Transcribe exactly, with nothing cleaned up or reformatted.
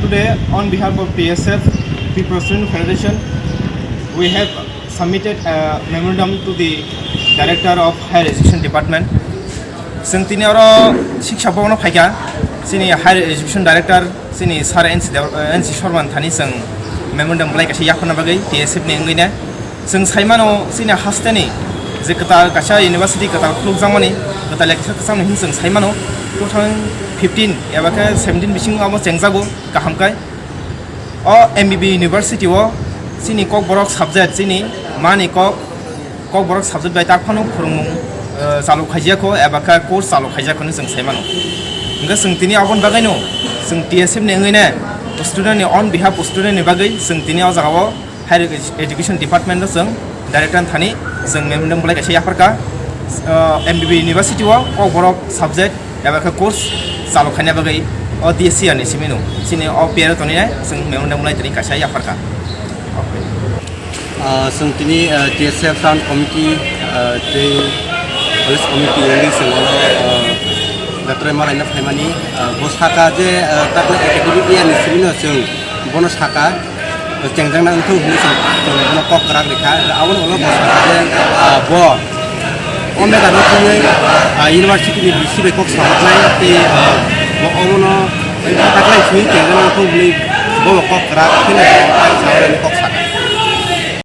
Today, on behalf of T S F, People Student Federation, we have submitted a memorandum to the Director of Higher Education Department. Chwng tini oro Shiksha Bhavan-o phaikha, chini Higher Education Director, chini Sir N C Dev-, N C Sharma ni thani chwng memorandum belai kaisa yapharna bagwi T S F ni wngwi nai. Chwng sai mano, chini hasteni je kwtal kaisa university kwtal khulukjakmani, kwtal lekha kwchangni hwnwi chwng sai mano, two thousand fifteen eba khe seventeen bisingo abo chengjago, kaham khe. O M B B University o chini Kokborok subject, chini mani kok, Kokborok subject bai tak phano phwrwngmung, eh, chalok khaijak kho eba khe course chalok khaijak kho hwnwi chwng sai mano. Hwnkhe chwng tini aboni bagwino chwng T S F ni wngwi ne student ni on behalf student ni bagwi chwng tini o jaga o Higher Edu-, Education Department o chwng director thani chwng memorandum belai kaisa yapharkha, ah, M B B University o Kokborok subject eba khe course chalok khaina bagwi o D S C ni simi no chini o pier tonina chwng memorandum belai tini kaisa yapharkha. Ah, chwng tini, ah, T S F Town Committee, ah, tei College Committee ni chwng ono, ah, betrai malaina phaimani, ah, bo saka je, ah, takle academic year ni simi no chwng bono saka. Chengjakna wngthok hwnwi chwng, chwng bono kok kwrak rikha. Aboni ulo bo sakha je, ah, bo o medal-o twiwi, ah, university ni V C bai kok sajaknai tei, ah, bo omono taklai simi chengjakna wngthok hwnwi bo kok kwrak kheno bo sajaknai kok sa.